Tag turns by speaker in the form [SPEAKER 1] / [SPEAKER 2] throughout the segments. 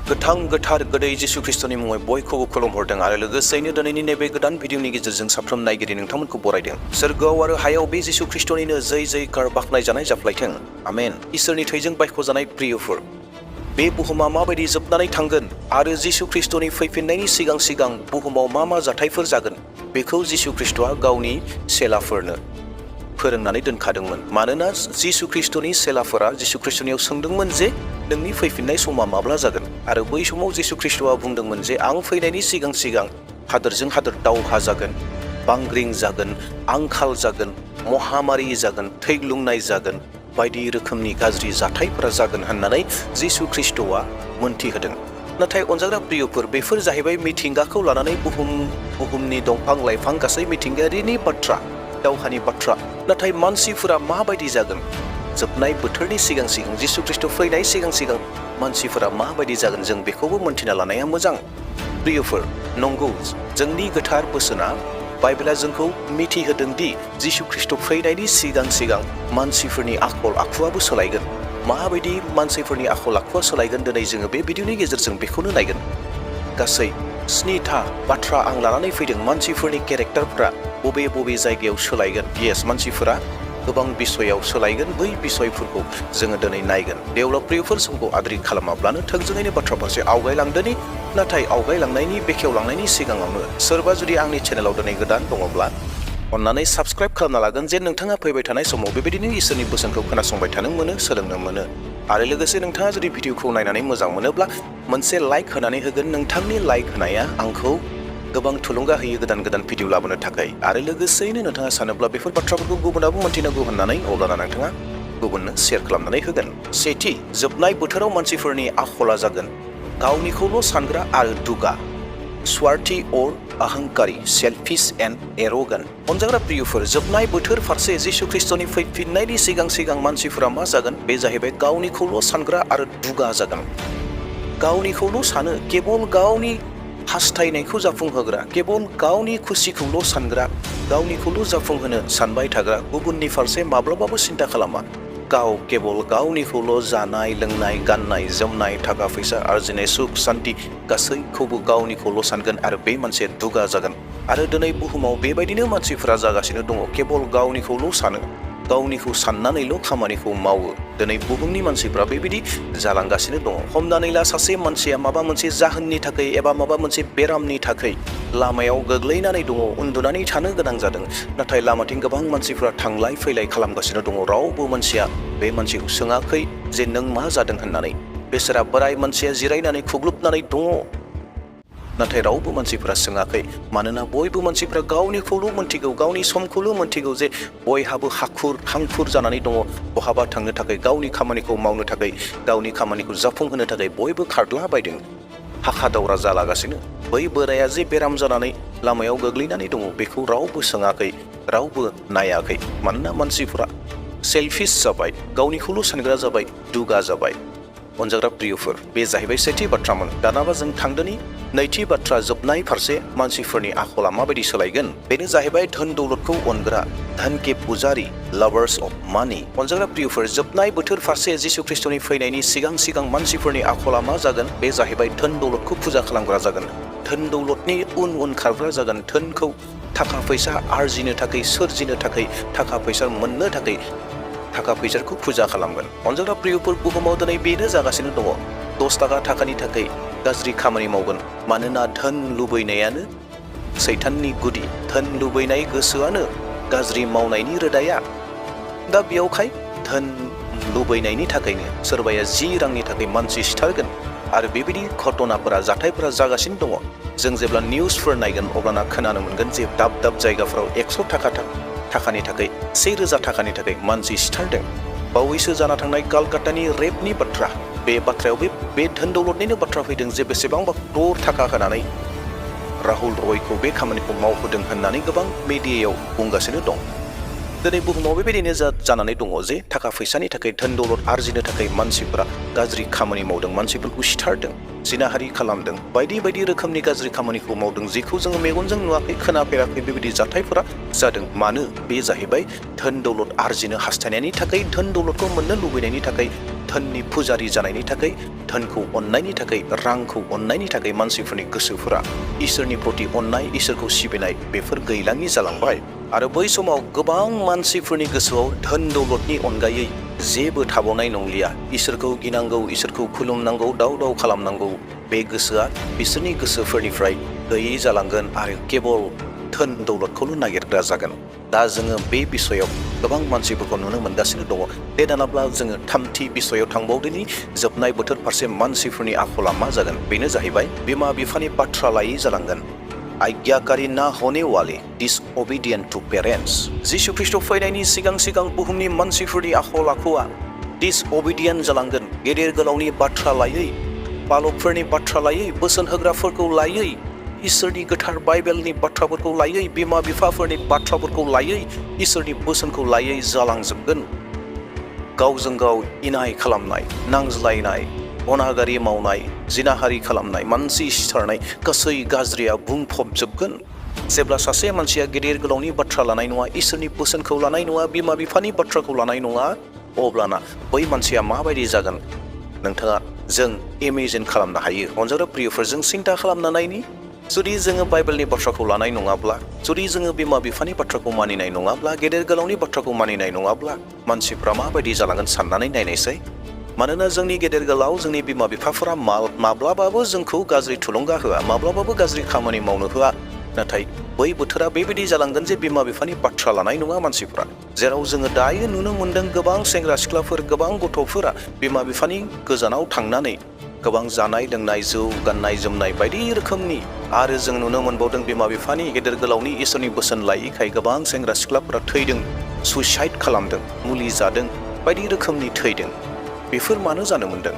[SPEAKER 1] गोथां गोथार गोदै जिसु ख्रिस्टनि मुङै बयखौबो खुलुमहरदों आरो लोगोसेयैनो दिनैनि नैबे गोदान भिडिअनि गेजेरजों साफ्रोम नायगिरि नोंथांमोनखौ बरायदों। सोरगोआव आरो हायाव बे जिसु ख्रिस्टनिनो जै जैकार बाख्नायजानाय जाफ्लायथों। आमेन। इसोरनि थैजों बायख'जानाय प्रियफोर, बे बुहुमा माबायदि जोबनानै थांगोन आरो जिसु ख्रिस्टनि फैफिननायनि सिगां सिगां बुहुमाव मा जाथायफोर जागोन बेखौ जिसु ख्रिस्टआ गावनि चेलाफोरनो फोरोंनानै दोनखादोंमोन। मानोना जिसु ख्रिस्टनि चेलाफोरा जिसु ख्रिस्टनियाव सोंदोंमोन जे नोंनि फैफिननाय समा माब्ला जागोन, आरो बै समाव जिसु ख्रिस्टआ बुंदोंमोन जे आं फैनायनि सिगां सिगां हादोरजों हादोर दावहा जागोन, बांग्रिं जागोन, आंखाल जागोन, महामारि जागोन, थैग्लुंनाय जागोन, बायदि रोखोमनि गाज्रि जाथायफोरा जागोन होननानै जिसु ख्रिस्टआ मोन्थिहोदों। नाथाय अनजाग्रा प्रियफोर, बेफोर जाहैबाय मिथिंगाखौ लानानै बुहुमनि दंफां लाइफां गासै मिथिंगायारिनि बाथ्रा, दावहानि बाथ्रा। नाथाय मानसिफोरा माबायदि जागोन, जोबनाय बोथोरनि सिगां सिगां जिसु ख्रिस्ट फैनाय सिगां सिगां मानसिफोरा माबायदि जागोन जों बेखौबो मोन्थिना लानाया मोजां। प्रियफोर, नंगौ, जोंनि गोथार बोसोना बाइबेला जोंखौ मिथिहोदों दि जिसु ख्रिस्ट फैनायनि सिगां सिगां मानसिफोरनि आखल आखुआबो सोलायगोन। माबायदि मानसिफोरनि आखल आखुआ सोलायगोन, दिनै जोङो बे भिडिअनि गेजेरजों बेखौनो नायगोन। गासै 7था बाथ्रा आं लानानै फैदों। मानसिफोरनि केरेक्टारफ्रा बबे बबे जायगायाव सोलायगोन। येस, मानसिफोरा गोबां बिसयाव सोलायगोन। बै बिसयफोरखौ जोङो दिनै नायगोन। देवला प्रियफोर, समखौ आद्रि खालामाब्लानो थोंजोङैनो बाथ्रा फारसे आवगायलांदोनि। नाथाय आवगायलांनायनि बेखेवलांनायनि सिगाङावनो सोरबा जुदि आंनि चेनेलाव दिनै गोदान दङब्ला अन्नानै साबस्क्राइब खालामना लागोन, जे नोंथाङा फैबाय थानाय समाव बेबायदिनो इसोरनि बोसोनखौ खोनासंबाय थानो मोनो, सोलोंनो मोनो। आरो लोगोसे नोंथाङा जुदि भिडिअखौ नायनानै मोजां मोनोब्ला मोनसे लाइक होनानै होगोन। नोंथांनि लाइक होनाया आंखौ गोबां थुलुंगा होयो गोदान गोदान भिडिअ लाबोनो थाखाय। आरो लोगोसेयैनो नोंथाङा सानोब्ला बेफोर बाथ्राफोरखौ गुबुनाबो मोन्थिनांगौ होननानै, अब्लाना नोंथाङा गुबुननो शेयार खालामनानै होगोन। सेथि, जोबनाय बोथोराव मानसिफोरनि आखला जागोन गावनिखौल' सानग्रा आरो दुगा, स्वार्थी और अहंकारी, सेल्फिश एन्ड एरोगेन्ट। अनजाग्रा प्रियफोर, जोबनाय बोथोर फारसे जिसु ख्रिस्टनि फैफिननायनि सिगां सिगां मानसिफोरा मा जागोन? बे जाहैबाय गावनिखौल' सानग्रा आरो दुगा जागोन। गावनिखौल' सानो, केबल गावनि हास्थायनायखौ जाफुंहोग्रा, केबल गावनि खुसिखौल' सानग्रा, गावनिखौल' जाफुंहोनो सानबाय थाग्रा, गुबुननि फारसे माब्लाबाबो सिन्था खालामा। गाव केबल गावनिखौल' जानाय लोंनाय, गाननाय जोमनाय, थाखा फैसा आरजिनाय, सुख सान्ति गासैखौबो गावनिखौल' सानगोन, आरो बे मानसिया दुगा जागोन। आरो दिनै बुहुमाव बेबायदिनो मानसिफोरा जागासिनो दङ। केबल गावनिखौल' सानो, गावनिखौ साननानैल' खामानिखौ मावो। दिनै बुहुमनि मानसिफ्रा बेबायदि जालांगासिनो दङ। हमनानै ला, सासे मानसिया माबा मोनसे जाहोननि थाखाय एबा माबा मोनसे बेरामनि थाखाय लामायाव गोग्लैनानै दङ, उन्दुनानै थानो गोनां जादों। नाथाय लामाथिं गोबां मानसिफ्रा थांलाय फैलाय खालामगासिनो दङ। रावबो मानसिया बे मानसिखौ सोङाखै जे नों मा जादों होननानै। बेसोरा बोराय मानसिया जिरायनानै खुग्लुबनानै दङ, नाथाय रावबो मानसिफोरा सोङाखै। मानोना बयबो मानसिफ्रा गावनिखौल' मोन्थिगौ, गावनि समखौल' मोन्थिगौ, जे बयहाबो हाखुर हांखुर जानानै दङ। बहाबा थांनो थाखाय, गावनि खामानिखौ मावनो थाखाय, गावनि खामानिखौ जाफुंहोनो थाखाय बयबो खारलाबायदों, हाखा दावरा जालागासिनो। बै बोराया जे बेराम जानानै लामायाव गोग्लैनानै दङ, बेखौ रावबो सोङाखै, रावबो नायाखै। मानोना मानसिफोरा सेल्फिश जाबाय, गावनिखौल' सानग्रा जाबाय, दुगा जाबाय। अनजाग्रा प्रियफोर, बे जाहैबाय सेथि बाथ्रामोन। दानाबा जों थांदोनि नैथि बाथ्रा, जोबनाय फारसे मानसिफोरनि आखला माबायदि सोलायगोन। बेनो जाहैबाय धोन दौलतखौ अनग्रा, धन के पुजारी, लाभार्स अफ मानि। अनजाग्रा प्रियफोर, जोबनाय बोथोर फारसे जिसु ख्रिस्टनि फैनायनि सिगां सिगां मानसिफोरनि आखला मा जागोन? बे जाहैबाय धोन दौलतखौ फुजा खालामग्रा जागोन, धोन दौलतनि उन उन खारग्रा जागोन। धोनखौ थाखा फैसा आरजिनो थाखाय, सोरजिनो थाखाय, थाखा फैसा मोननो थाखाय थाखा फैसाखौ फुजा खालामगोन। अनजाग्रा प्रियफोर, बुहुमाव दिनै बेनो जागासिनो दङ। 10 थाखा थाखानि थाखाय गाज्रि खामानि मावगोन। मानोना धोन लुबैनायानो सैताननि गुदि, धोन लुबैनाय गोसोआनो गाज्रि मावनायनि रोदाया। दा बेयावखाय धोन लुबैनायनि थाखायनो सोरबाया 10 रांनि थाखाय मानसि सिथारगोन। आरो बेबायदि घटनाफोरा, जाथायफोरा जागासिनो दङ। जों जेब्ला निउसफोर नायगोन अब्लाना खोनानो मोनगोन जे दाब दाब जायगाफोराव 100 थाखानि थाखाय, 1000 थाखानि थाखाय मानसि सिथारदों। बावैसो जाना थांनाय कालकातानि रेपनि बाथ्रा, बे बाथ्रायाव बे धोन दौलतनिनो बाथ्रा फैदों, जे बेसेबांबा क्रर थाखा होनानै राहुल रयखौ बे खामानिखौ मावहोदों होननानै गोबां मिडियायाव बुंगासिनो दं। दिनै बुहुमाव बेबायदिनो जानानै दङ जे थाखा फैसानि थाखाय, धोन दौलत आरजिनो थाखाय मानसिफोरा गाज्रि खामानि मावदों, मानसिफोरखौ सिथारदों, जिनाहारि खालामदों, बायदि बायदि रोखोमनि गाज्रि खामानिखौ मावदों, जेखौ जोङो मेगनजों नुवाखै, खोनाफेराखै। बेबायदि जाथायफोरा जादों। मानो? बे जाहैबाय धोन दौलत आरजिनो हास्थायनायनि थाखाय, धोन दौलतखौ मोननो लुबैनायनि थाखाय, धोननि फुजारि जानायनि थाखाय धोनखौ अननायनि थाखाय रांखौ अननायनि थाखाय मानसिफोरनि गोसोफोरा इसोरनि प्रति अननाय इसोरखौ सिबिनाय बेफोर गैलाङि जालांबाय आरो बै समाव गोबां मानसिफोरनि गोसोआव धोन दौलतनि अनगायै जेबो थाबावनाय नंलिया इसोरखौ गिनांगौ इसोरखौ खुलुमनांगौ दाव दाव खालामनांगौ बे गोसोआ बिसोरनि गोसोफोरनिफ्राय गैयै जालांगोन आरो केबल धोन दौलतखौल' नागिरग्रा जागोन दा जोङो बे बिसयाव गोबां मानसिफोरखौ नुनो मोनगासिनो दङ दे दानाब्ला जोङो थामथि बिसयाव थांबावदोनि जोबनाय बोथोर फारसे मानसिफोरनि आखला मा जागोन बेनो जाहैबाय बिमा बिफानि बाथ्रा लायै जालांगोन आज्ञाकारी ना होने वाले disobedient to parents जिशु ख्रीष्ट फैनायनि सिगां बुहुमनि मानसिफोरनि आखल आखुआ disobedient जालांगोन गेदेर गोलावनि बाथ्रा लायै बालकफोरनि बाथ्रा लायै बोसोन होग्राफोरखौ लायै इसोरनि गोथार बाइबेलनि बाथ्राफोरखौ लायै बिमा बिफाफोरनि बाथ्राफोरखौ लायै इसोरनि बोसोनखौ लायै जालांजोबगोन गावजों गाव इनाय खालामनाय नांज्लायनाय अनागारि मावनाय जिनाहारि खालामनाय मानसि सिथारनाय गासै गाज्रिया बुंफबजोबगोन जेब्ला सासे मानसिया गेदेर गोलावनि बाथ्रा लानाय नङा इसोरनि बोसोनखौ लानाय नङा बिमा बिफानि बाथ्राखौ लानाय नङा अब्लाना बै मानसिया माबायदि जागोन नोंथाङा जों इमेजिन खालामनो हायो अनजाग्रा प्रियफोरजों सिन्था खालामना नायनि जुदि जोङो बाइबेलनि बाथ्राखौ लानाय नङाब्ला जुदि जोङो बिमा बिफानि बाथ्राखौ मानिनाय नङाब्ला गेदेर गोलावनि बाथ्राखौ मानिनाय नङाब्ला मानसिफ्रा माबायदि जालांगोन साननानै नायनायसै मानोना जोंनि गेदेर गोलाव जोंनि बिमा बिफाफोरा माब्लाबाबो जोंखौ गाज्रि थुलुंगा होआ माब्लाबाबो गाज्रि खामानि मावनो होआ नाथाय बै बोथोरा बेबायदि जालांगोन जे बिमा बिफानि बाथ्रा लानाय नङा मानसिफ्रा जेराव जोङो दायो नुनो मोनदों गोबां सेंग्रा सिख्लाफोर गोबां गथ'फोरा बिमा बिफानि गोजानाव थांनानै गोबां जानाय लोंनाय जौ गाननाय जोमनाय बायदि रोखोमनि आरो जों नुनो मोनबावदों बिमा बिफानि गेदेर गोलावनि इसोरनि बोसोन लायैखाय गोबां सेंग्रा सिख्लाफोरा थैदों सुइसाइड खालामदों मुलि जादों बायदि रोखोमनि थैदों बेफोर मानो जानो मोनदों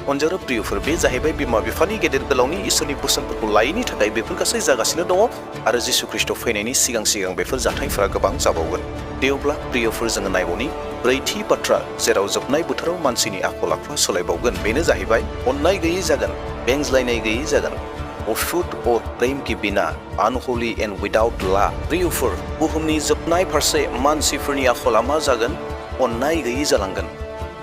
[SPEAKER 1] अनजाग्रा प्रियफोर बे जाहैबाय बिमा बिफानि गेदेर गोलावनि इसोरनि बोसोनफोरखौ लायैनि थाखाय बेफोर गासै जागासिनो दङ आरो जिशु ख्रीष्ट फैनायनि सिगां बेफोर जाथायफोरा गोबां जाबावगोन देवब्ला प्रियफोर जोङो नायबावनि ब्रैथि बाथ्रा जेराव जोबनाय बोथोराव मानसिनि आखल आखुआ सोलायबावगोन बेनो जाहैबाय अननाय गैयै जागोन बेंज्लायनाय गैयै जागोन अशुद्ध और प्रेम की बिना अनहोली एंड विदाउट ला प्रियफोर बुहुमनि जोबनाय फारसे मानसिफोरनि आखला मा जागोन अननाय गैयै जालांगोन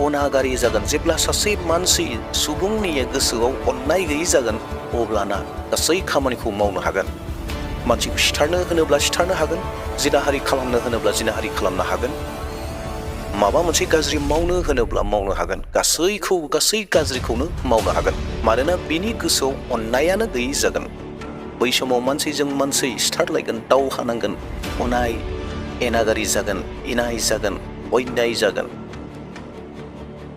[SPEAKER 1] अनागारि जागोन जेब्ला सासे मानसि सुबुंनि गोसोआव अननाय गैयै जागोन अब्लाना गासै खामानिखौ मावनो हागोन मानसिखौ सिथारनो होनोब्ला सिथारनो हागोन जिनाहारि खालामनो होनोब्ला जिनाहारि खालामनो हागोन माबा मोनसे गाज्रि मावनो होनोब्ला मावनो हागोन गासै गाज्रिखौनो मावनो हागोन मानोना बिनि गोसोआव अननायानो गैयै जागोन बै समाव मानसिजों मानसि सिथारलायगोन दावहा नांगोन अनाय एनागारि जागोन इनाय जागोन अयनाय जागोन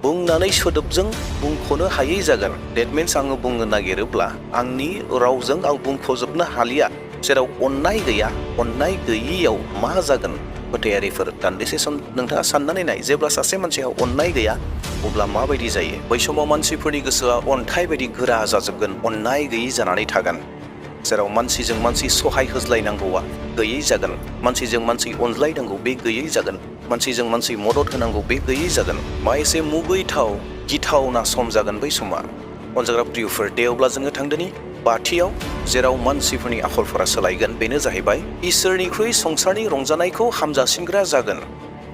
[SPEAKER 1] बुंनानै सोदोबजों बुंख'नो हायै जागोन डेट मिन्स आङो बुंनो नागिरोब्ला आंनि रावजों आं बुंख'जोबनो हालिया जेराव अननाय गैया अननाय गैयियाव मा जागोन फोथायारिफोर दान्दिसे सम नोंथाङा साननानै नाय जेब्ला सासे मानसिया अननाय गैया अब्ला माबायदि जायो बै समाव मानसिफोरनि गोसोआ अन्थाइ बायदि गोरा जाजोबगोन अननाय गैयै जानानै थागोन जेराव मानसिजों मानसि सहाय होज्लायनांगौआ गैयै जागोन मानसिजों मानसि अनज्लायनांगौ बे गैयै जागोन मानसिजों मानसि मदद होनांगौ बे गैयै जागोन मा एसे मुगैथाव गिथावना सम जागोन बै समा अनजाग्रा प्रियफोर दे अब्ला जोङो थांदोनि बाथियाव जेराव मानसिफोरनि आखलफोरा सोलायगोन बेनो जाहैबाय इसोरनिख्रुइ संसारनि रंजानायखौ हामजासिनग्रा जागोन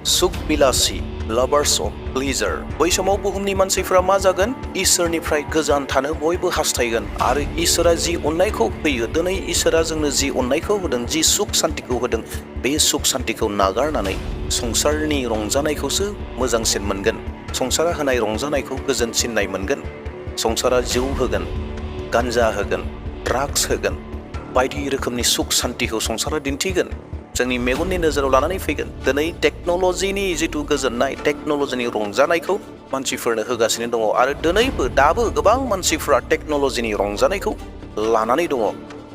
[SPEAKER 1] सुख बिलासि लाभार्स अफ प्लेजार बै समाव बुहुमनि मानसिफोरा मा जागोन इसोरनिफ्राय गोजान थानो बयबो हास्थायगोन आरो इसोरा जि अननायखौ होयो दिनै इसोरा जोंनो जि अननायखौ होदों जि सुख सान्तिखौ होदों बे सुख सान्तिखौ नागारनानै संसारनि रंजानायखौसो मोजांसिन मोनगोन संसारा होनाय रंजानायखौ गोजोनसिननाय मोनगोन संसारा जौ होगोन गान्जा होगोन ड्राग्स होगोन बायदि रोखोमनि सुख सान्तिखौ संसारा दिन्थिगोन जोंनि मेगननि नोजोराव लानानै फैगोन दिनै टेक्न'लजिनि जिथु गोजोननाय टेक्न'लजिनि रंजानायखौ मानसिफोरनो होगासिनो दङ आरो दिनैबो दाबो गोबां मानसिफोरा टेक्न'लजिनि रंजानायखौ लानानै दङ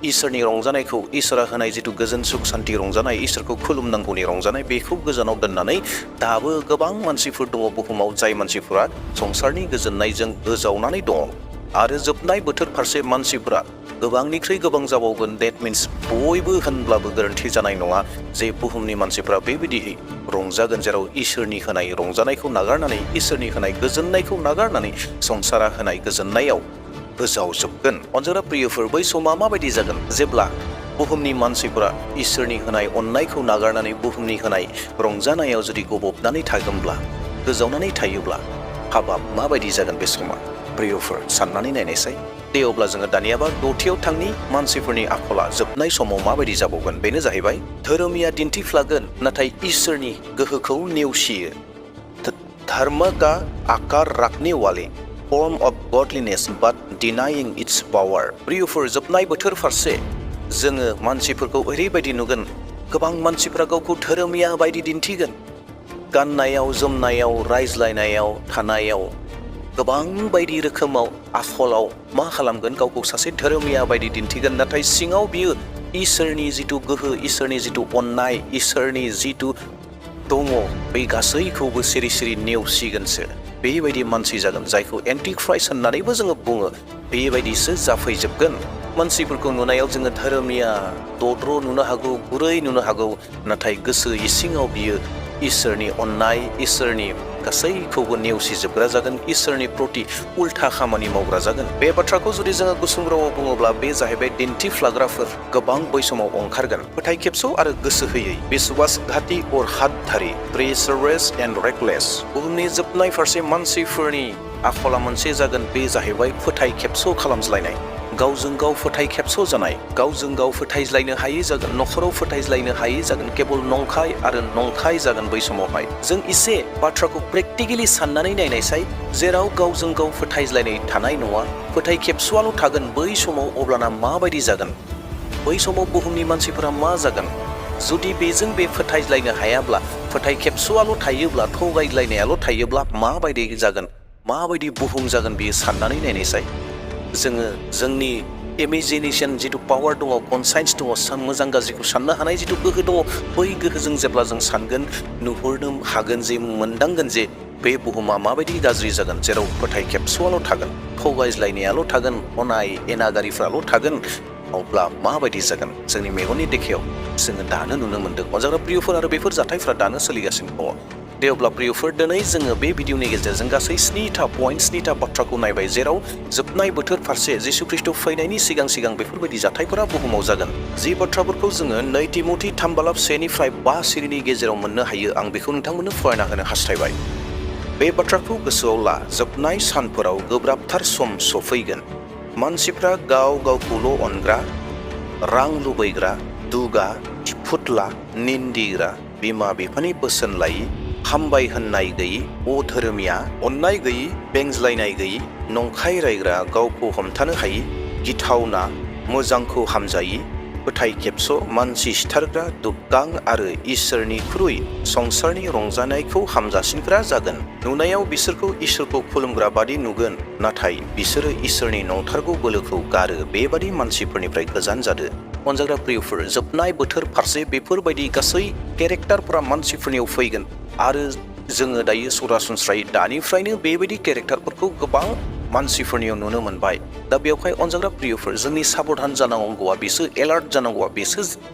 [SPEAKER 1] इसोरनि रंजानायखौ इसोरा होनाय जिथु गोजोन सुख सान्ति रंजानाय इसोरखौ खुलुमनांगौनि रंजानाय बेखौ गोजानाव दोननानै दाबो गोबां मानसिफोर दङ बुहुमाव जाय मानसिफोरा संसारनि गोजोननायजों गोजावनानै दङ आरो जोबनाय बोथोर फारसे मानसिफोरा गोबांनिख्रुइ गोबां जाबावगोन डेट मिन्स बयबो होनब्लाबो गोरोन्थि जानाय नङा जे बुहुमनि मानसिफोरा बेबायदियै रंजागोन जेराव इसोरनि होनाय रंजानायखौ नागारनानै इसोरनि होनाय गोजोननायखौ नागारनानै संसारा होनाय गोजोननायाव गोजावजोबगोन अनजाग्रा प्रियफोर बै समा माबायदि जागोन जेब्ला बुहुमनि मानसिफोरा इसोरनि होनाय अननायखौ नागारनानै बुहुमनि होनाय रंजानायाव जुदि गबबनानै थागोनब्ला गोजावनानै थायोब्ला हाबाब माबायदि जागोन बे समा प्रियफोर साननानै नायनायसाय दे अब्ला जोङो दानियाबा दथियाव थांनि मानसिफोरनि आखला जोबनाय समाव माबायदि जाबावगोन बेनो जाहैबाय धोरोमिया दिन्थिफ्लागोन नाथाय इसोरनि गोहोखौ नेवसियो धर्म का आकार रखने वाले form of godliness but denying its power प्रियफोर जोबनाय बोथोर फारसे जोङो मानसिफोरखौ ओरैबायदि नुगोन गोबां मानसिफोरा गावखौ धोरोमिया बायदि दिन्थिगोन गाननायाव जोमनायाव रायज्लायनायाव थानायाव गोबां बायदि रोखोमाव आखलाव मा खालामगोन गावखौ सासे धोरोमिया बायदि दिन्थिगोन नाथाय सिङाव बियो इसोरनि जिथु गोहो इसोरनि जिथु अननाय इसोरनि जिथु दङ बे गासैखौबो सिरि सिरि नेवसिगोनसो बेबायदि मानसि जागोन जायखौ एन्टिख्राइस्ट होननानैबो जोङो बुङो बेबायदिसो जाफैजोबगोन मानसिफोरखौ नुनायाव जोङो धोरोमिया दद्र नुनो हागौ गुरै नुनो हागौ नाथाय गोसो इसिङाव बियो इसोरनि अननाय इसोरनि गासैखौबो नेवसिजोबग्रा जागोन इसोरनि प्रति उल्था खामानि मावग्रा जागोन बे बाथ्राखौ जुदि जोङो गुसुं रावाव बुङोब्ला बे जाहैबाय दिन्थिफ्लाग्राफोर गोबां बै समाव ओंखारगोन फोथाय खेबस' आरो गोसो होयै बिश्वासघाती और हातधारी ट्रेसारेस एन्ड रेकलेस बुहुमनि जोबनाय फारसे मानसिफोरनि आखला मोनसे जागोन बे जाहैबाय फोथाय खेबस' खालामज्लायनाय गावजों गाव फोथाय खेबस' जानाय गावजों गाव फोथायज्लायनो हायै जागोन नखराव फोथायज्लायनो हायै जागोन केबल नंखाय आरो नंखाय जागोन बै समावहाय जों एसे बाथ्राखौ प्रेक्टिकेलि साननानै नायनायसाय जेराव गावजों गाव फोथायज्लायनाय थानाय नङा फोथाय खेबस'आल' थागोन बै समाव अब्लाना माबायदि जागोन बै समाव बुहुमनि मानसिफोरा मा जागोन जुदि बेजों बे फोथायज्लायनो हायाब्ला फोथाय खेबस'आल' थायोब्ला थगायज्लायनायाल' थायोब्ला माबायदि जागोन माबायदि बुहुम जागोन बेयो साननानै नायनायसाय जोङो जोंनि इमेजिनेशन जिथु पावार दङ कनसाइन्स दङ मोजां गाज्रिखौ साननो हानाय जिथु गोहो दङ बै गोहोजों जेब्ला जों सानगोन नुहुरनो हागोन जे मोनदांगोन जे बे बुहुमा माबायदि गाज्रि जागोन जेराव फोथाय खेबस'आल' थागोन थगायज्लायनायाल' थागोन अनाय एनागारिफ्राल' थागोन अब्ला माबायदि जागोन जोंनि मेगननि देखायाव जोङो दानो नुनो मोन्दों अनजाग्रा प्रियफोर आरो बेफोर जाथायफ्रा दानो सोलिगासिनो दङ दे अब्ला प्रियफोर दिनै जोङो बे भिडिअनि गेजेरजों गासै 7टा बाथ्राखौ नायबाय जेराव जोबनाय बोथोर फारसे जिसु ख्रिस्ट' फैनायनि सिगां सिगां बेफोरबायदि जाथायफोरा बुहुमाव जागोन जि बाथ्राफोरखौ जोङो 2 तिमथि 3:1-5 सिरिनि गेजेराव मोननो हायो आं बेखौ नोंथांमोननो फरायना होनो हास्थायबाय बे बाथ्राखौ गोसोआव ला जोबनाय सानफोराव गोब्राबथार सम सफैगोन मानसिफ्रा गाव गावखौल' अनग्रा रां लुबैग्रा दुगा फुथला निन्दिग्रा बिमा बिफानि बोसोन लायि हामबाय होननाय गैयि अधोरोमिया अननाय गैयि बेंज्लायनाय गैयि नंखाय रायग्रा गावखौ हमथानो हायि गिथावना मोजांखौ हामजायि फोथाय खेबस' मानसि सिथारग्रा दुग्गां आरो इसोरनिख्रुइ संसारनि रंजानायखौ हामजासिनग्रा जागोन नुनायाव बिसोरखौ इसोरखौ खुलुमग्रा बादि नुगोन नाथाय बिसोरो इसोरनि नंथारगौ बोलोखौ गारो बेबादि मानसिफोरनिफ्राय गोजान जादो अनजाग्रा प्रियफोर जोबनाय बोथोर फारसे बेफोरबायदि गासै केरेक्टारफोरा मानसिफोरनियाव फैगोन आरो जोङो दायो सरासनस्रायै दानिफ्रायनो बेबायदि केरेक्टारफोरखौ गोबां मानसिफोरनियाव नुनो मोनबाय दा बेवहाय अनजाग्रा प्रियफोर जोंनि साबधान जानांगौआ बेसो एलार्ट जानांगौआ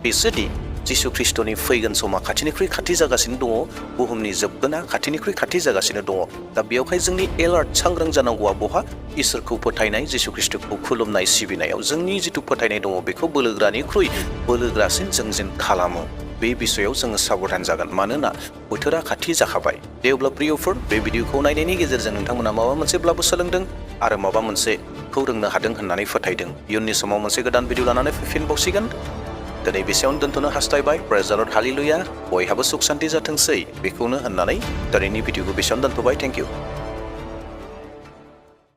[SPEAKER 1] बेसोदि जिसु ख्रिस्ट'नि फैगोन समा खाथिनिख्रुइ खाथि जागासिनो दङ बुहुमनि जोबगोना खाथिनिख्रुइ खाथि जागासिनो दङ दा बेवहाय जोंनि एलार्ट सांग्रां जानांगौआ बहा इसोरखौ फोथायनाय जिसु ख्रिस्ट'खौ खुलुमनाय सिबिनायाव जोंनि जिथु फोथायनाय दङ बेखौ बोलोग्रानिख्रुइ बोलोग्रासिन जों जेन खालामो बे बिसयाव जोङो साबधान जागोन मानोना बोथोरा खाथि जाखाबाय दे अब्ला प्रियफोर बे भिडिअखौ नायनायनि गेजेरजों नोंथांमोना माबा मोनसेब्लाबो सोलोंदों आरो माबा मोनसेखौ रोंनो हादों होननानै फोथायदों इयुननि समाव मोनसे गोदान भिडिअ लानानै फैफिनबावसिगोन दिनै बेसेयावनो दोनथ'नो हास्थायबाय प्रेज द लर्ड हालेलुया बयहाबो सुख सान्ति जाथोंसै बेखौनो होननानै दिनैनि भिडिअखौ बेसेयावनो दोनथ'बाय थेंक इउ